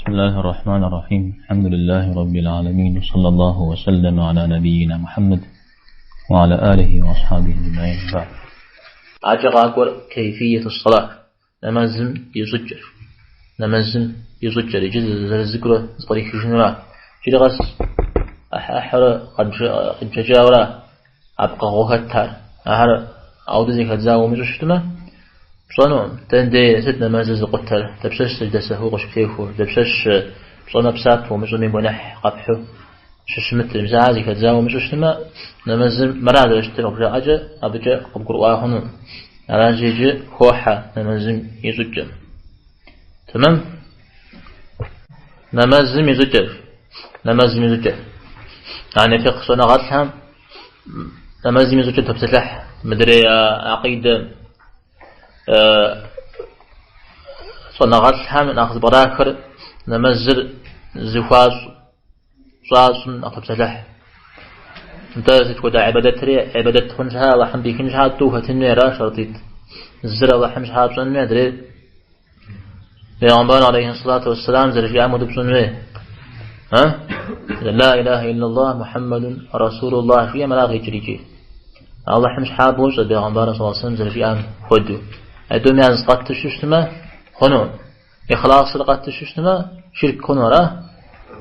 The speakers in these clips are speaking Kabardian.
بسم الله الرحمن الرحيم الحمد لله رب العالمين وصلى الله وسلم على نبينا محمد وعلى آله وأصحابه أجمعين بعد. Адэкӏэ къакӏуэр كيفية الصلاة, нэмэзым и щӏыкӏэр. Нэмэзым и щӏыкӏэр иджы зэрызыкӏурэ зэпкърихыжынура. Иджыри къэс ӏыхьэ-ӏыхьэурэ къедбжэкӏауэра а пкъыгъуэ хэтхэр. Ахэр ауэдэ зэхэдзауэ умыщӏу щытмэ, пщӏэнукъым. Дэнэ дей сыт нэмэзыр зыкъутэр, дапщэщ сэдждэ сэху къыщыптехуэр, дапщэщ пщӏэмэ псапэ, умыщӏэми гуэныхь къэпхьу щыщымытыр. Мис ахэр зэхэдзауэ умыщӏу щытмэ, нэмэзыр мыра зэрыщытыр къыбжаӏэкӏэ, абыкӏэ къыбгурыӏуа хъунукъым. Аращи, иджы хохьэ нэмэзым и щӏыкӏэм. Тэмэм? Нэмэзым и щӏыкӏэр. Нэмэзым и щӏыкӏэр. Яни фикъ щӏэныгъэлӏхэм нэмэзым и щӏыкӏэм топсэлъыхь. Мыдрей акъидэ щӏэныгъэлӏхэм нэхъ зэпкърахыр нэмэзыр зыхуащӏ щӏащӏым нэхъ топсэлъыхь. Нтӏэ сыт хуэдэ ӏибадэтри ӏибадэт хъун щхьа, Алыхьым пӏихын щхьа тӏу хэтын хуей ара шэртӏитӏ. Зыр Алыхьым щхьа пщӏэн хуей, адрейр Пейгъэмбар алейхи сэлату уэсселам зэрыжиӏам хуэдэу пщӏын хуей. А? Ла илаха иллаллах Мухьэммэдун Расулуллах жиӏэм ара къикӏыр икӏи. Алыхьым щхьа бощӏэ Пейгъэмбар саллаллаху алейхи вассалам зэрыжиӏам хуэдэу. А тӏум яз къэту щыщтмэ, хъуну. Ихласыр къэту щыщтмэ, ширк хъуну, ара?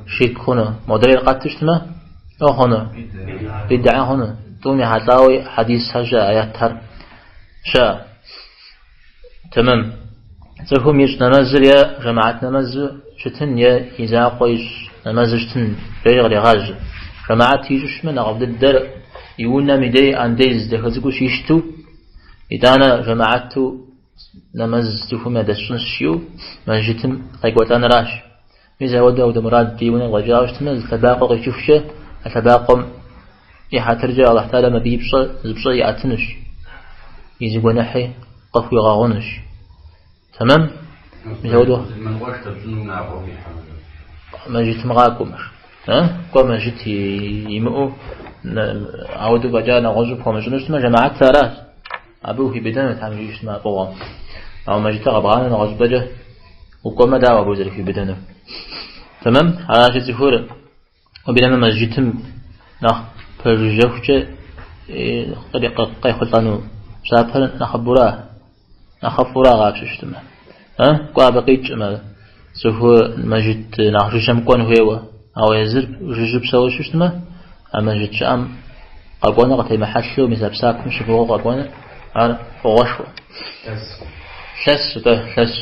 Ширк хъуну. Модрейр къэту щытмэ, лӏо хъуну? Бидгьэ хъуну. Тӏум ехьэлӏауэ хьэдисхэр щыӏэ, аятхэр щыӏэ. Тэмэм. Цӏыхум ищӏ нэмэзыр е жэмаат нэмэзу щытын, е и закъуэ ищӏ нэмэзу щытын жери кърегъажьэ. Жэмаат ищӏу щытмэ, нэхъыфӏ дыдэр и унэм и дей андез дахэ цӏыкӏуу щищту, итӏанэ жэмаату нэмэз цӏыхум ядэсщӏынщ жиӏэу мэжджытым къекӏуэлӏэныращ. Мис ауэдэ ауэдэ мурадкӏэ и унэм къэкӏауэ щытмэ, зы лъэбакъуэ къичыхукӏэ, а лъэбакъуэм и хьэтыркӏэ Алыхь Тэхьэлам абы и пщӏэ, зы пщӏэ иӏэтынущ, и зы гуэныхьи къыхуигъэгъунущ. Тэмэм? Мис ауэдэу. Мэжджытым къакӏуэмэ. Кӏуэ мэжджыт имыӏэу, ауэдэу фӏэкӏа нэгъуэщӏу пхуэмыщӏыну щытмэ, жэмаат аращ. Абы ухуиубыдэну Тхьэм жиӏэу щытмэ а фӏыгъуэм. Ауэ мэжджытыр къэбгъанэу нэгъуэщӏыпӏэкӏэ укӏуэмэ, дауэ абы узэрыхуиубыдэнур? Тэмэм? Аращи, цӏыхур уеблэмэ мэжджытым нэхъ пэжыжьэхукӏэ къехъулӏэну псапэр нэхъыбэура, нэхъыфӏура къапщтэу щытмэ. Кӏуэ абы къикӏмэ, цӏыхур мэжджыт нэхъ жыжьэм кӏуэн хуейуэ, ауэ езыр жыжьэу псэуэ щытмэ, а мэжджыт щыӏэм къэкӏуэныр къытемыхьэлъэу, мис а псапэм щыгугъыу къэкӏуэныр, ар фӏыгъуэшхуэ. Лъэс, атӏэ, лъэс.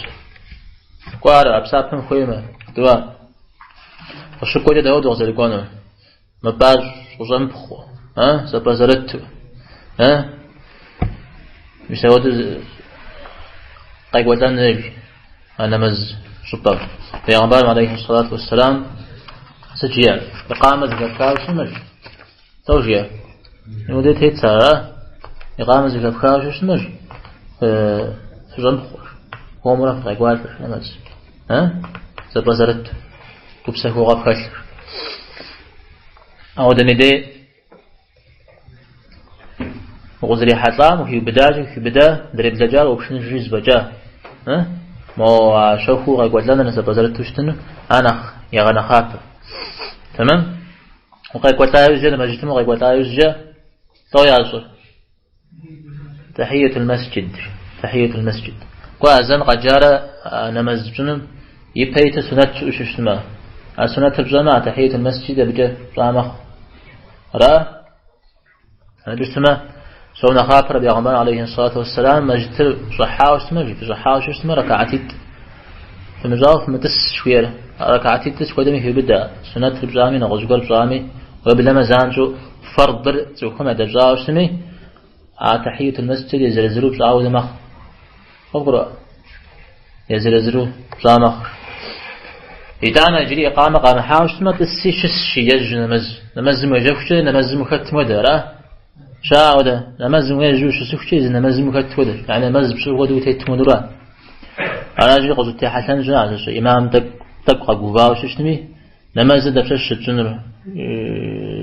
Кӏуэ ар а псапэм хуеймэ, дуа. Къыщыкӏуэкӏэ дауэ дыкъызэрыкӏуэнур? Мыпӏащӏэу, къыщӏэмыпхъуэу, а, зэпӏэзэрыту, а? Мис ауэдэу къекӏуэлӏэн хуейщ а нэмэз щӏыпӏэм. Пейгъэмбарым алейхи сэлату уэсселам сыт жиӏэр? Икъамэ зэхэпхауэ щытмэ, лӏо жиӏэр? Мыдэ тетщ ар, а? Икъамэ зэхэпхауэ щытмэ, фыщӏэмыпхъуэ, хуэмурэ фыкъекӏуалӏэ нэмэз. А? Зэпӏэзэрыт, гупсэхугъуэ пхэлъыр. Ауэдэм и дей укъызэрихьэлӏам ухиубыдащи, ухиубыда, адрей блэкӏар упшыныжри зэфӏэкӏа. Мо а щэхуу къекӏуэлӏэныр зэпӏэзэрыту щытыну, ар нэхъ егъэнэхъапэ. Тэмэм? Укъекӏуэлӏа иужькӏэ, мэжджытым укъекӏуэлӏа иужькӏэ, лӏо ящӏыр? Тахиятул мэсджид. Тахиятул мэсджид. Кӏуэ азэн къэджарэ нэмэз пщӏыным ипэ иту сунэт щыӏэу щыщытмэ. А сунэтыр пщӏэмэ, а тахиятул мэсджид абыкӏэ пщӏа мэхъу. Ара? Абы щытмэ, псом нэхъапэр Пейгъэмбар алейхи салату уассалам мэжджытыр щӏыхьауэ щытмэ, фыщӏыхьауэ щыщытмэ, ракаатитӏ. Фымыщӏауэ фымытӏыс жыхуиӏэр. Ракаатитӏыр сыт хуэдэми хеубыдэ. Сунэтыр пщӏами, нэгъуэщӏ гуэр пщӏами, уеблэмэ занщӏэу фэрдыр цӏыхухэм ядэпщӏауэ щытми, а тахиятул мэсджид езыр-езыру пщӏауэ хуэдэ мэхъу. Къыбгурыӏуа? Езыр-езыру пщӏа мэхъу. Итӏанэ иджыри икъамэ къамыхьауэ щытмэ, тӏыси щысщ ежьу нэмэз. Нэмэзым уежьэхукӏэ нэмэзым ухэтым хуэдэ, ара? Щыӏэ хуэдэ, нэмэзым уежьу щысыхукӏэ езы нэмэзым ухэт хуэдэ. Яни нэмэз пщӏы хуэдэу утетым хуэдэура? Аращи, къыщӏытехьэлъэн щыӏэщ, имам тӏэкӏу къэгувауэ щыщытми, Нэмэзыр дапщэщ щытщӏынур?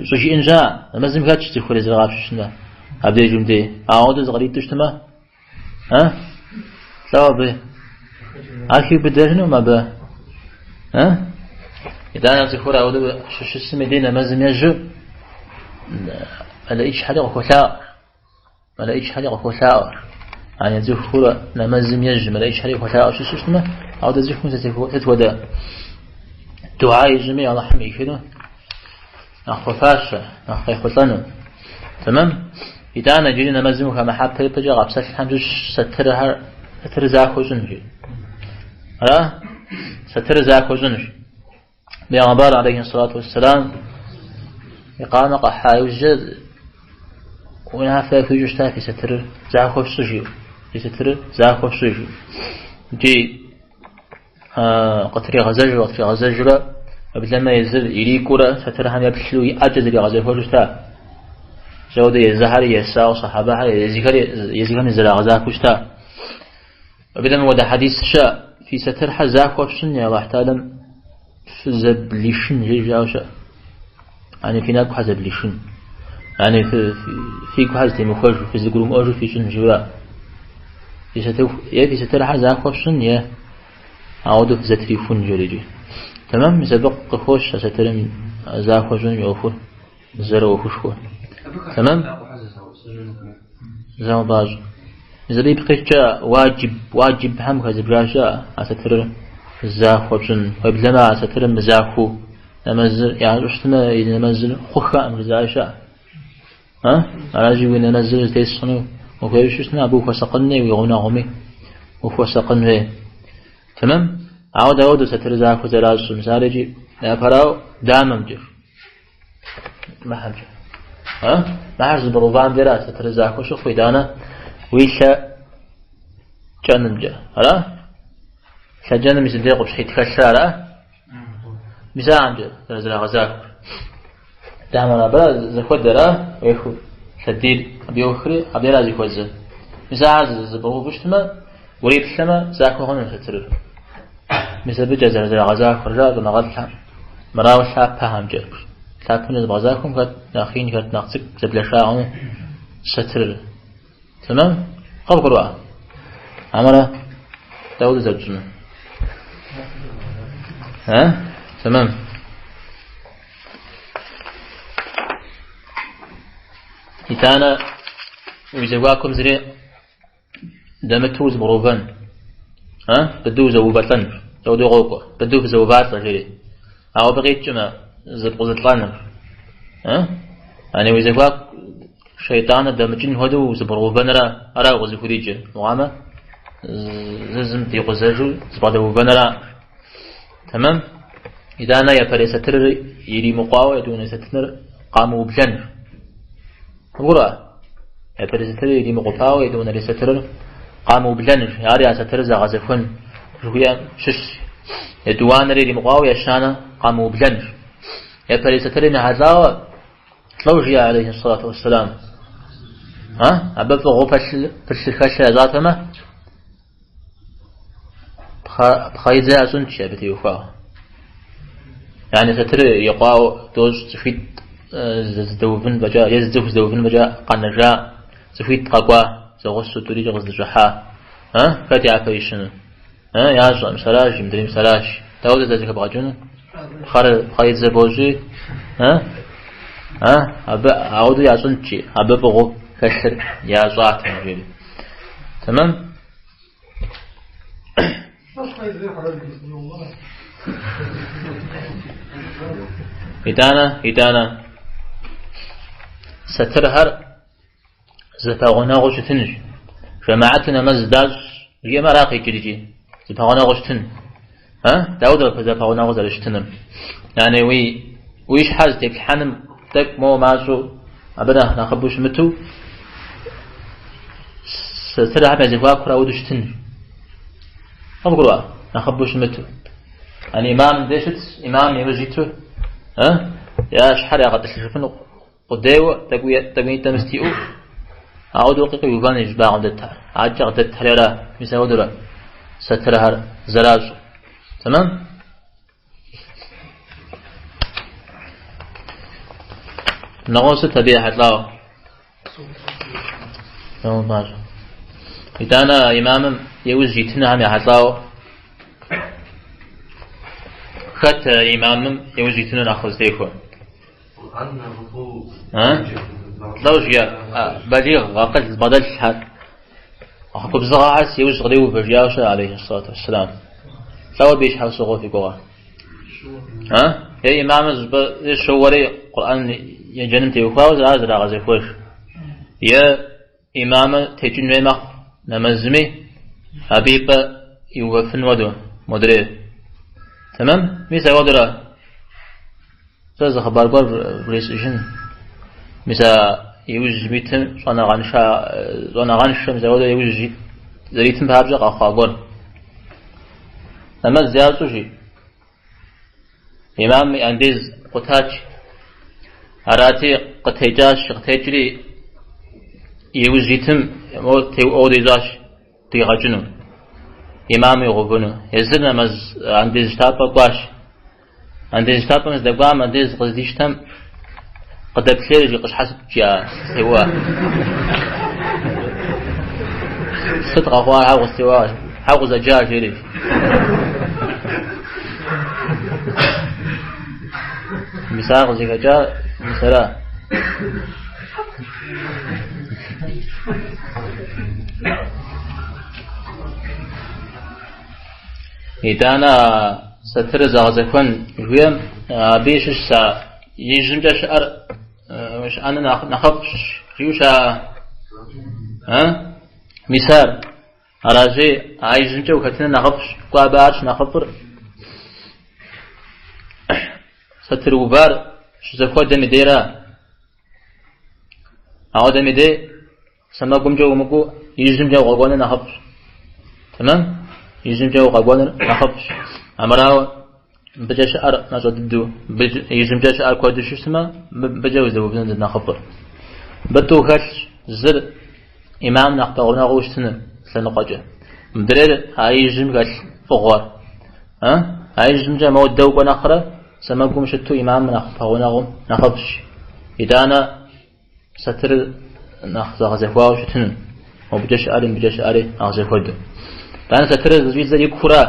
Щӏыжиӏэн щыӏэ, нэмэзым хэтщ цӏыхур езыр къапщтэу щытмэ, абдежым дей. Ауэдэу зыкъриту щытмэ, а? Лӏо абы? Ар хиубыдэжынукъым абы. А? Итӏанэ цӏыхур ауэдэу щыщысым и дей нэмэзым ежьу мэлэӏичхэри къыхуолъаӏуэ. Мэлэӏичхэри къыхуолъаӏуэ. Ани цӏыхур нэмэзым ежьу мэлэӏичхэри къыхуолъаӏуэ щысу щытмэ, ауэдэ цӏыхум сыт хуэдэ дуа ищӏми Алыхьым ӏихыну нэхъ хуэфащэ, нэхъ къехъулӏэну. Тэмэм? Итӏанэ иджыри нэмэзым ухэмыхьэпэ ипэкӏэ къапсэлъхэм щыщ сатырхэр, сатыр захуэ щӏын жи. Ара? Сатыр захуэ щӏынщ. Бегъымбар алейхи салату уассалам икъамэ къэхьа иужькӏэ унафэ яхуищӏу щыта фи сатырыр захуэ фщӏы жиӏэу. Фи сатырыр захуэ фщӏы жиӏэу. Икӏи къытригъэзэжу, къытригъэзэжурэ, уеблэмэ езыр ирикӏуурэ сатырхэм еплъу и ӏэкӏэ зэригъэзэхуэжу щыта. Ауэдэ езыхэри есауэ сэхьэбэхэр езыхэри езыхэми зэрагъэзахуэу щыта. Уеблэмэ мыуэдэ хьэдис щыӏэ, фи сатырхэр захуэ фщӏын е Алыхь Тэхьэлам фызэблишын жери жиӏауэ щыӏэ. Ани фи нэкӏухэр зэблишын. Ани фигухэр зэтемыхуэжу, фызэгурымыӏуэжу фищӏын жиӏэурэ. Фи сатыр, е фи сатырхэр захуэ фщӏын, е ауэдэу фызэтрихун жери икӏи. Тэмэм, мис абы къыхощ а сатырым захуэ щӏыным и ӏуэхур зэрыӏуэхушхуэр. Тэмэм? Зэмыпӏащӏэ. Мис абы ипкъ иткӏэ уаджиб, уаджибхэм хэзыбжа щыӏэ а сатырыр захуэ пщӏын. Уеблэмэ а сатырым мызахуэу нэмэзыр ящӏу щытмэ, и нэмэзыр хъуххэкъым жызыӏа щыӏэ. А? Аращи, уи нэмэзыр зэтес хъуну ухуейуэ щытмэ, абы ухуэсакъын хуей, уи гъунэгъуми ухуэсакъын хуей. Тэмэм? Ауэ дауэдэу сатыр захуэ зэращӏыр? Мис ар икӏи япэрауэ дамэмкӏэ. Мыхьэмкӏэ. А? Мыхьэр зыбгъэувам дера сатыр захуэ щыхъу, итӏанэ уи лъэ кӏэнымкӏэ. Ара? Лъэ кӏэным и зыдей къупщхьитӏ хэлъыр ара? Мис ахэмкӏэ зэрызэрагъэзахуэр. Дамэр абы зэхуэдэра, уехыу лъэдийр абы йохри, абдера зыхуэзэ. Мис ахэр зэбгъэуву щытмэ, уриплъэмэ, захуэ хъуну сатырыр. Мис абыкӏэ зэрызэрагъэзахуэр жаӏэ щӏэныгъэлӏхэм. Мырауэ лъапэхэмкӏэ. Лъапэмкӏэ зэбгъэзахуэм хэт нэхъ ин, хэт нэхъ цӏыкӏу зэблэша хъуну сатырыр. Тэмэм? Къывгурыӏуа? Амэрэ дауэ зэрытщӏыну? А? Тэмэм. Итӏанэ уи зэхуакум зыри дэмыту узэбгъурувэн. А? Быдэу узэувэлӏэн. Дауэдэу къокӏуэ. Быдэу фызэувалӏэ, жери. Ауэ абы къикӏмэ, зэпкъузылӏэныр. А? Ани уи зэхуаку шейтӏаныр дэмыкӏын хуэдэу узэбгъурувэнра, ара укъызыхуриджэр. Мыхъуамэ, зы зым дикъузэжу зыбгъэдэувэнра. Тэмэм? Итӏанэ япэрей сатырыр иримыкъуауэ етӏуанэ сатырыр къамыублэн. Къыбгурыӏуа? Япэрей сатырыр иримыкъупауэ етӏуанэрей сатырыр къамыублэн, ар я сатырыр зэгъэзэхуэн жыхуиӏэм щыщщ. Етӏуанэр иримыкъуауэ ещанэ къамыублэн. Япэрей сатырым ехьэлӏауэ лӏо жиӏа алейхи сэлату уэсселам. А? Абы фӏыгъуэу пылъыр хэлъыр ящӏатэмэ, пхъэидзэ ящӏынт абы теухуауэ. Яни сатыр икъуауэ дощӏ цӏыхуитӏ зэдэувын фӏэкӏа, е зы цӏыху зэдэувын фӏэкӏа къэнэжа, цӏыхуитӏ къэкӏуа, зэгъусэу тӏурикӏэ къыздыщӏыхьа. А? Хэт япэ ищыну? А? Ящӏэм, сэращ, мыдрейм сэращ. Дауэ зэхэбгъэкӏыну? Пхъэр пхъэидзэ бощӏи, а? А? Абы ауэдэу ящӏынт жи, абы фӏыгъуэу хэлъыр ящӏатэм, жери. Тэмэм? Итӏанэ, итӏанэ, сатырхэр зэпэгъунэгъуу щытынщ. Жэмаӏэту нэмэз дащӏ жиӏэмэ ара къикӏыр икӏи, зэпэгъунэгъуу щытын. А? Дауэ зэпэгъунэгъуу зэрыщытынур? Яни уи, уи щхьэр зытеплъхьэным тӏэкӏу моуэ мащӏэу, абы нэхъ нэхъыбэу щымыту, сатырхэм я зэхуакур ауэдэу щытын. Къывгурыӏуа? Нэхъыбэу щымыту. Яни имамым дей щытщ, имамым иужь иту, а? Я щхьэр ягъэтӏылъыжыфыну къудейуэ тӏэкӏунитӏэ мыстиӏэу, ауэдэу къиувэн и щӏыбагъым дэтхэр, адэкӏэ къыдэтхэри ара, мис ауэдэурэ сатырхэр зэращӏыр. Тэмэм? Нэгъуэщӏ сыт абы ехьэлӏауэ? Итӏанэ имамым иужь итынхэм ехьэлӏауэ. Хэт имамым иужь итыну нэхъ къызытехуэр? Лӏо жиӏа балигъ акъыл зыбгъэдэлъхэр, губзыгъэхэр си иужь къриувэ жиӏауэ щыӏэ, алейхи сэлату уэсселам. Лӏо абы и щхьэусыгъуэ фи гугъэ? Е имамыр зыщӏыпӏэ е щоуэри Къурӏэн еджэным теухуауэ ар зэрагъэзэхуэж. Е имамыр текӏын хуей мэхъу нэмэзми, абы и пӏэ иувэфын хуэдэу модрейр. Тэмэм? Мис апхуэдэура? Сэ зы хъыбар гуэр вжесӏэжын. Мис а иужь итым щӏэныгъэншэм мис апхуэдэу иужь зэритым папщӏэ къэхъуа гуэр. Нэмэз ящӏу жи. Имам и андез къутач. Арати, къытекӏащ, къытекӏри иужь итым мо теуӏуэу дищӏащ, дигъэкӏыну. Имаму игъэувыну. Езыр нэмэз андез щтапӏэ кӏуащ. Андез щтапӏэм здэкӏуам, андез къыздищтэм къыдэплъейри жи, къыщхьэ сыт жиӏа теуа. Сыт къэхъуа, хьэ къыстеуа, хьэ къызэджа, жери. Мис ар къызыхэкӏар, мис ара. Итӏанэ сатырыр зэгъэзэхуэн жыхуиӏэм абы щыщ а ижьымкӏэ щыӏэр щыӏэныр нэхъыфӏщ жиӏэу щаӏэ. Мис ар. Аращи, а ижьымкӏэ ухэтыныр нэхъыфӏщ, кӏуэ абы арщ нэхъыфӏыр. Сатыр увар щызэхуэдэм и дейра. Ауэдэм и дей Сэмэгумкӏэ умыкӏуэу ижьымкӏэ укъэкӏуэныр нэхъыфӏщ. Тэмэм? Ижьымкӏэ укъэкӏуэныр нэхъыфӏщ. Амырауэ, мыбыкӏэ щыӏэр мащӏэ дыдэу, ижьымкӏэ щыӏэр куэду щытмэ, мыбыкӏэ уздэувыныр нэхъыфӏыр. Мыбы тӏу хэлъщ, зыр имам нэхъ пэгъунэгъуу щытыныр лъэныкъуэкӏэ. Мыдрейр а ижьым хэлъ фӏыгъуэр. А ижьымкӏэ модэ укӏуэ нэхърэ сэмэгум щыту имам нэхъ пэгъунэгъум нэхъыфӏщ. Итӏанэ Сатырыр нэхъ зэгъэзэхуауэ щытыну, мобыкӏэ щыӏэри мыбыкӏэ щыӏэри нэхъ зэхуэдэу. Итӏанэ сатырыр зыщӏидзэр икура,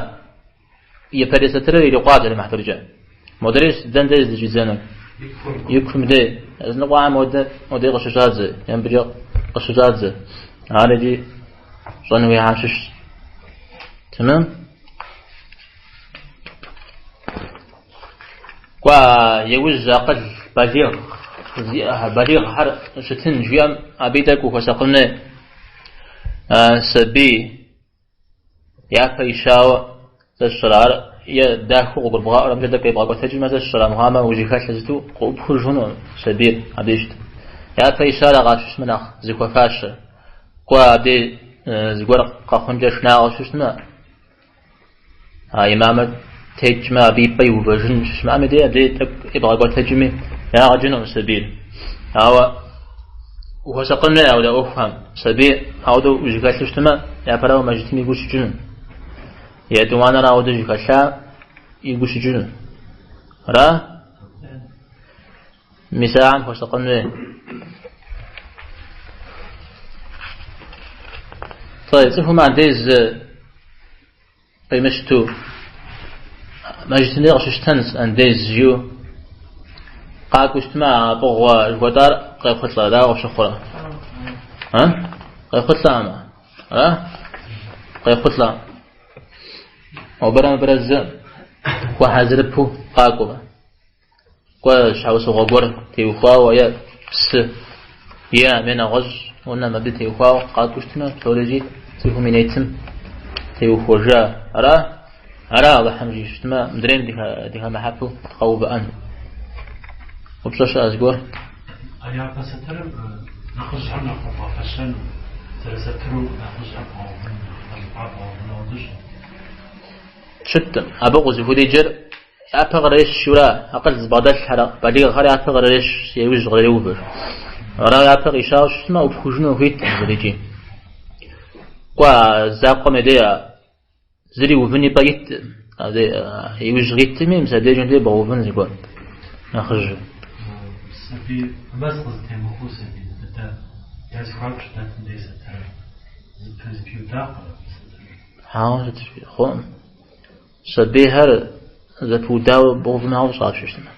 япэрей сатырыр ирикъуа зэрым хьэтыркӏэ. Модрейр дэн дей зыщӏидзэнур? Икум дей. Языныкъуэхэм модэ модей къыщыщӏадзэ, е мыбыкӏэ къыщыщӏадзэ. Ар икӏи щӏэн хуейхэм щыщщ. Тэмэм? Кӏуэ иужь акъыл балигъ зиӏэхэр, балигъхэр щытын жиӏэм абы тӏэкӏу ухуэсакъын хуей. Сабий япэ ищауэ сэ сщӏэрэ ар е дахэу къыгурыбгъаӏуэрэ абыкӏэ тӏэкӏу ебгъэкӏуэтэкӏмэ сэ сщӏэрэ мыхъуамэ ужьыхэлъ зыту къыӏупхуж хъуну сабийр абдеж щыт. Япэ ищар къащыщмэ нэхъ зыхуэфащэр. Кӏуэ абдей зыгуэр къэхъункӏэ шынагъуэ щыщытмэ, А имамыр текӏмэ, абы и пӏэ иувэжын щыщымыӏэм и дей, абдей тӏэкӏу ебгъэкӏуэтэкӏми, ягъэ кӏынукъым сабийр. Ауэ ухуэсакъын хуей ауэдэ ӏуэхухэм. Сабийр ауэдэу ужьыхэлъу щытмэ, япэрауэ мэжджытым игу щыкӏыну. Етӏуанэр ауэдэу жьыхэлъа игу щыкӏыну. Ара? Мис ахэм хуэсакъын хуей. Тӏэ, цӏыхум андез къимыщту мэжджытым дей къыщыщтэнщ андез жиӏэу къакӏуэу щытмэ, а фӏыгъуэ жыхуэтӏар къехъулӏэ, дауэ къыпщыхъурэ? А? Къехъулӏэмэ? Ара? Къехъулӏэ. Мобырэ мыбырэ зы хуэхьэзырыпэу къакӏуэмэ. Кӏуэ щхьэусыгъуэ гуэр теухуауэ е псы е ме нэгъуэщӏ унэм абы теухуауэ къакӏуэу щытмэ, псорикӏи цӏыхум и нетым теухуэжа. Ара? Ара Алыхьым жиӏэу щытмэ, мыдрейм дыхэмыхьэпу дыкъэувыӏэн. Упщӏэ щыӏэ зыгуэр? А япэ сатырым нэхъыжьхэм нэхъ хуэбгъэфэщэну, зэрысатыру нэхъыжьхэр бгъэувын, нэхъыжьхэр бгъэувыну ауэдэу щыт. Щыткъым. Абы къызыхуриджэр Япэ кърырещ жиӏэура, акъыл зыбгъэдэлъхэр, балигъхэр япэ кърырещ, иужь къреувэр. Ара япэ къищауэ щытмэ, ӏупхужыну хуиткъым зырикӏи. Кӏуэ, а закъуэм и дей зыри увын и пӏэ ит, иужь къитми, мис абдежым дей бгъэувын зыгуэр нэхъыжьу. Сабий нэмэз къызытемыхуэу сабий дыдэ я зэхуаку щыдэтым дей сатырыр зэпиудакъым сатырыр. Хьэуэ, сыт хъуӏым. Сабийхэр зэпыудауэ бгъэувым нэхъыфӏщ къапщтэу щытмэ.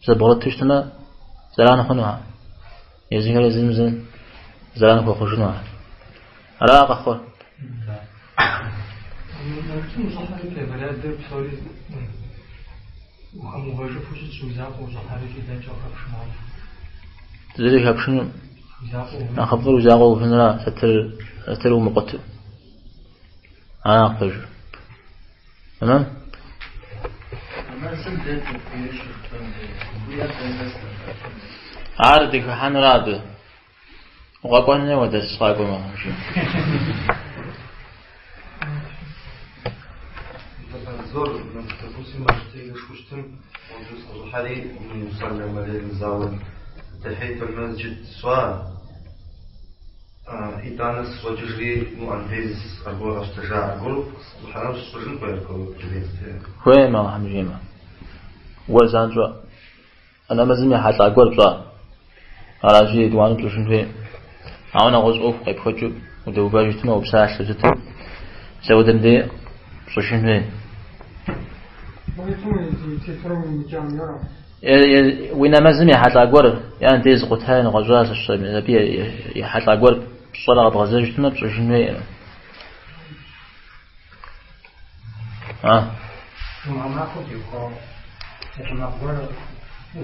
Зэбгъурыту щытмэ, зэран хъунухэ. Езыхэр езым зы зэран хуэхъужынухэ. Ара къэхъур. Мэжджытым ущӏыхьэри перворядыр псори ухэмыувэжыфу щытщ, уи закъуэ ущӏыхьэри дэнкӏэ къыхэпшыну? Зыри хэпшыну. Нэхъыфӏыр уи закъуэ увынра, сатыр умыкъутэу. Ара нэхъ пэжыр. Тэмэм? Ар дыхыхьэнура абы? Укъэкӏуэн хуейуэ дэс къакӏуэмэ. Итӏанэ сыщӏэкӏыжри, ну, андез аргуэр къэсщтэжа, аргуэру щӏыхьэрэм сщӏыжын хуей аргуэру приветствие. Хуеймэ, Алыхьым жиӏэмэ. Уэ занщӏэ а нэмэзым ехьэлӏа гуэр пщӏа. Аращи, етӏуанэу пщӏыжын хуей. Ауэ нэгъуэщӏ ӏуэху къепхуэкӏыу удэувэжу щытмэ, упсалъэу сыту, мис апхуэдэм дей пщӏыжын хуей. Уи нэмэзым ехьэлӏа гуэр, е андез къута е ныкъуэщӏа сыщӏэми, абы ехьэлӏа гуэр пщӏэрэ къэбгъэзэжу щытмэ, пщӏыжын хуейкъым. А? Жумыӏэ махуэм теухуауэ псалъэмакъ гуэр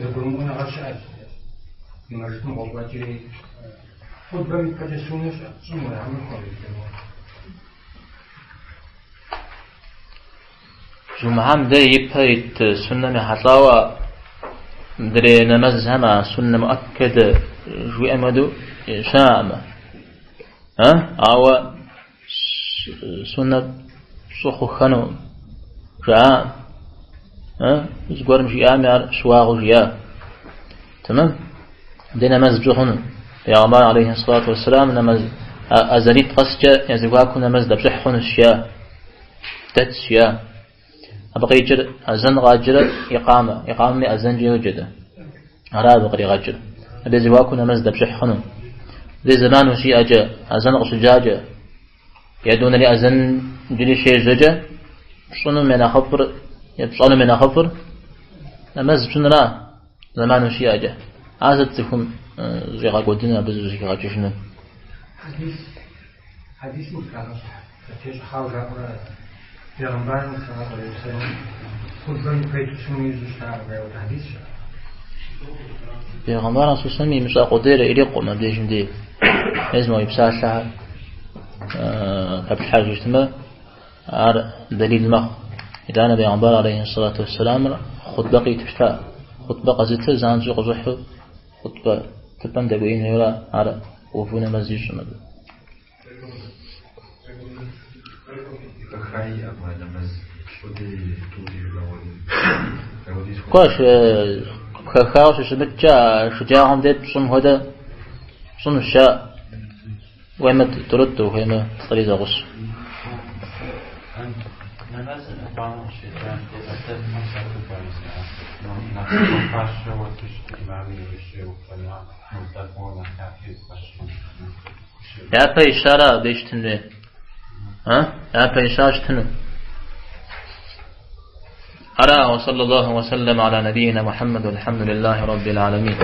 зэгурымыӏуэныгъэ щыӏэт. Ди мэжджытым къокӏуэкӏри, хъутбэм и пэкӏэ суннэ щыӏэт, щӏын уэрамыр хуэмыдэу. Жумыхьэм дэ ипэ ит суннэм ехьэлӏауэ мыдрей нэмэзхэм а суннэ муӏэккэдэ жыхуиӏэм хуэдэу щыӏэкъым. Ауэ суннэ пщӏы хъухэнукъым. Жаӏакъым. Зыгуэрым жиӏами ар щыуагъэу жиӏа. Тэмэм? Дэ нэмэз пщӏы хъуну. Пейгъэмбар алейхи сэлату уэсселам нэмэз азанитӏ къэскӏэ я зэхуакум нэмэз дэпщӏыхь хъунущ жиӏа. Дэтщ жиӏа. Абы къикӏыр азэн къаджрэ икъамэ, икъамэми азэнкӏэ йоджэ дэ. Ара абы къригъэкӏыр. Абы я зэхуакум нэмэз дэпщӏыхь хъуну. Дэ зэман ущиӏэкӏэ, азэн къыщыджакӏэ, етӏуанэри азэн иджыри щежьэкӏэ, пщӏынум я нэхъыфӏыр, е пщӏэнум я нэхъыфӏыр нэмэз пщӏынра. Зэман ущиӏэкӏэ. Ар сыт цӏыхум зыщӏигъэкӏуэдыну, абы зыщӏыхигъэкӏыжыну? Хьэдис, хьэдисым тещӏыхьауэ жаӏэурэ Пейгъэмбарым саллаллаху алейхи вассалам хъутбэм ипэ иту суннэ ищӏу щытакъым жаӏэу хьэдис щыӏэ. Пейгъэмбарым сусэм имыщӏа къудейр ирикъукъым абдежым дей. Езым и псалъэхэр хэплъхьэжу щытмэ, Ар дэлил мэхъу. Итӏанэ Пейгъэмбар алейхи сэлату уэсселамыр хъутбэ къиту щыта. Хъутбэ къэзытыр занщӏэу къыщӏыхьу хъутбэ тыпӏэм дэкӏуеин хуейуэ ар уву нэмэз ищӏым абы. Куэш, къыпхэхауэ щыщымыткӏэ, а шэджагъуэм дей пщӏым хуэдэ пщӏынущ жаӏэ. Ухуеймэ тӏурытӏ, ухуеймэ плӏыри зэгъусэу. Нэмэзым икъамэ къыщеджам де ӏэдэбхэм хэту пӏэрэ нэхъ хуэфащэу щыт имамыр иужькӏэ иухуэна мыутӏэкӏуэу нэхъ япэ ибгъэщыну? Япэ ищара абы щытын хуей. А? Япэ ища щытыну. Ара, وصلى الله وسلم على نبينا محمد والحمد لله رب العالمين.